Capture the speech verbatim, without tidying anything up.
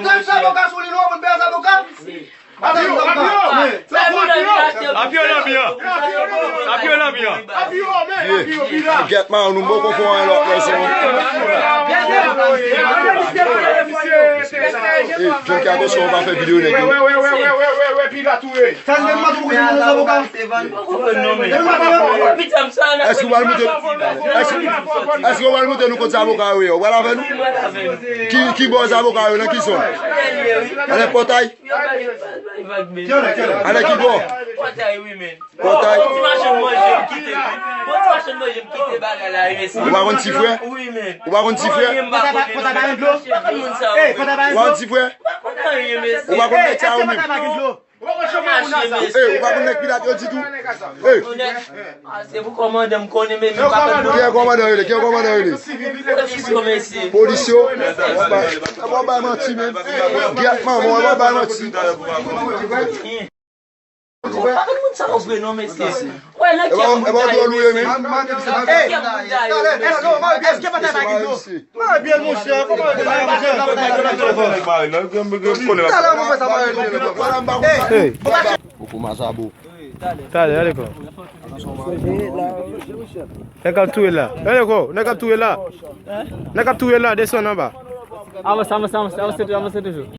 Zam zaboka sou li, nou konn pè zaboka? Apye yo, apye yo. Apye yo, lanbyan. Apye yo, lanbyan. Apye yo, men, apye yo, pila. Gèt man, nou poko fè yon lòt lèson. Ey, John K, atansyon, ou pa fè videyo nèg yo. Wè, wè, wè, pila touye. Èske ou pral montre, èske, èske ou pral montre nou kot zaboka yo ye? Ou pral avè nou? Ki, ki bò zaboka yo, nan ki zòn? Anlè pòtay? Anlè ki bò? Pòtay. Ou pa konn ti frè? Ou pa konn ti frè? Ou pa konn ti frè? Ou pa konn nèg sa yo menm? Ey, ou pa konn nèg Pilat yo ditou? Ey. Se pou kòmandan m konnen, men m pa konn. Ki kòmandan yo rele? Ki kòmandan yo rele? Polis yo, mesye. Polis yo. W ap bay manti, men. Gèt manman w, w ap bay manti. Pa konn moun sa yo vre non, mesye. Wè, nan kè moun ta ye, mesye. Nan kè moun ta ye, mesye. Èske pa ta pa gen dlo? Mare pye l, monchè. Kòman yo te mare, monchè? Talè mwen fè sa mare l. Ey. Poko mazabo. Talè, ale kò. Nèg k ap touye la. Ale kò, nèg k ap touye la. Nèg k ap touye la, desann anba. Avanse, avanse, avanse, avanse toujou, avanse toujou.